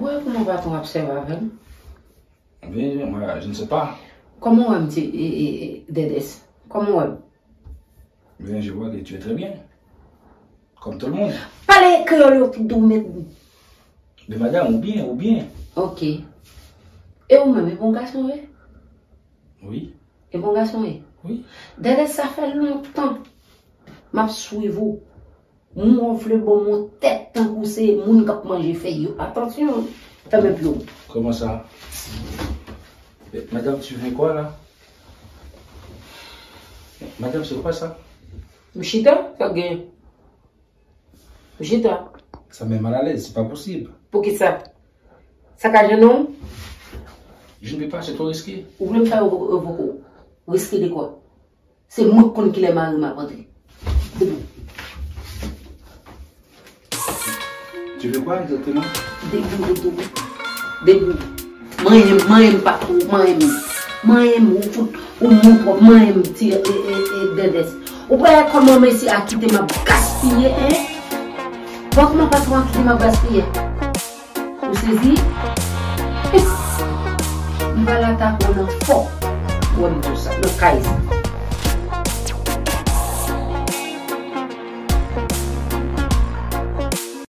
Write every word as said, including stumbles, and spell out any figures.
Ou wè kòman patwon ap sèvi avè m? Bien, moi, je ne sais pas. Kòman w wè m ti e, e, e, Dèdès? Kòman w wè m? Bien, je vois que tu es très bien. Comme tout le monde. Pale kreyòl yo ki di w met. De madame, ou bien, ou bien. Ok. E ou menm, e bon gason, wi? Oui. E bon gason, wi? Oui. Dèdès, sa fè lontan m ap swiv ou. Mwen vle bon mon tèt tankou se moun k ap manje fèy yo. Atansyon, fèmen pye w. Comment ça? Mais madame, tu viens quoi là? Madame, c'est quoi ça? M chita, sa gen. M chita. Ça me met mal à l'aise, c'est pas possible. Poukisa? Sa ka jennen w? Je ne peux pas, c'est trop risqué. Ou vle m fè revoke w? Riske de kwa? Se mwen k konn kilè mari m ap antre. Debout. Tu veux quoi exactement? Debout, debout. Debout. Manyen m, manyen m pa tou, manyen m. Manyen m, ou fout, ou mou twòp, manyen m, ti e, e, e, Dèdès. Ou pa wè kòman mesye a kite m ap gaspiye, en? Wè kòman patwon an kite m ap gaspiye? Ou sezi? M pral atake w nan fò. Ou wè m di w sa, nan kay sa.